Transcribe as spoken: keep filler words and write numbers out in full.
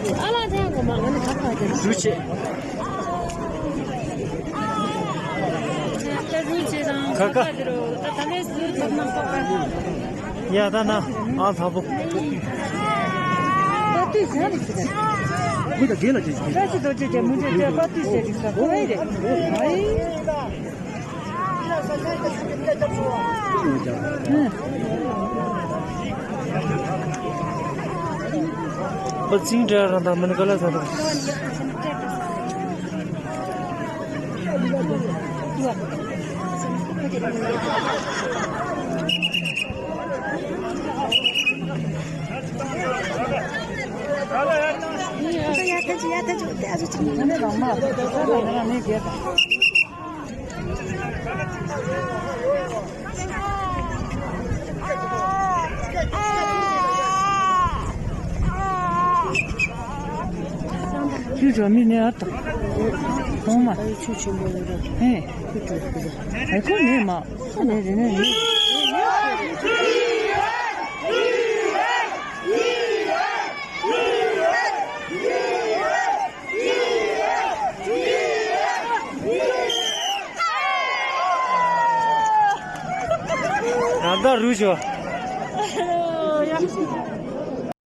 ཨ་ལ་ཅང་གོ་མ་ང་ནི་ཁ་ཁ་ཅན་རུ་ཆེ། ད་རུ་ཆེ་དང་ཁ་ཁ། ཁ་ཁ་དེ་རུ་ད་ད་ལས་སུ་ཐོབ་ན་ཁ་ཁ། ཡ་ད་ན་ཨ་ལ་ཐ་པོ། པ་ཏི་ཟ་རི་ཁི་ད། མི་ད་དགེ་ལ་ཅི་ཞིག་ད་ཅི་དོ་ཅི་ཅི་མུ་ཅི་ཅི་པ་ཏི་ཟ་རི་ཁི་ད་ཁོ་ཨེ་རེད། ཨ་ཙིང་འདྲ་རང་དང་མི་ནི་ག་ལ་ཟ་དང་། ཁྱོད་ཚོ་མི་ནས་ཨ་ཏོ། ཁོང་མ། ཨེ། ཁོ་ནས་མ། ཁོ་ནས་རེ་ནས་རེ། ད་ལྟ་རུ་ཞོ།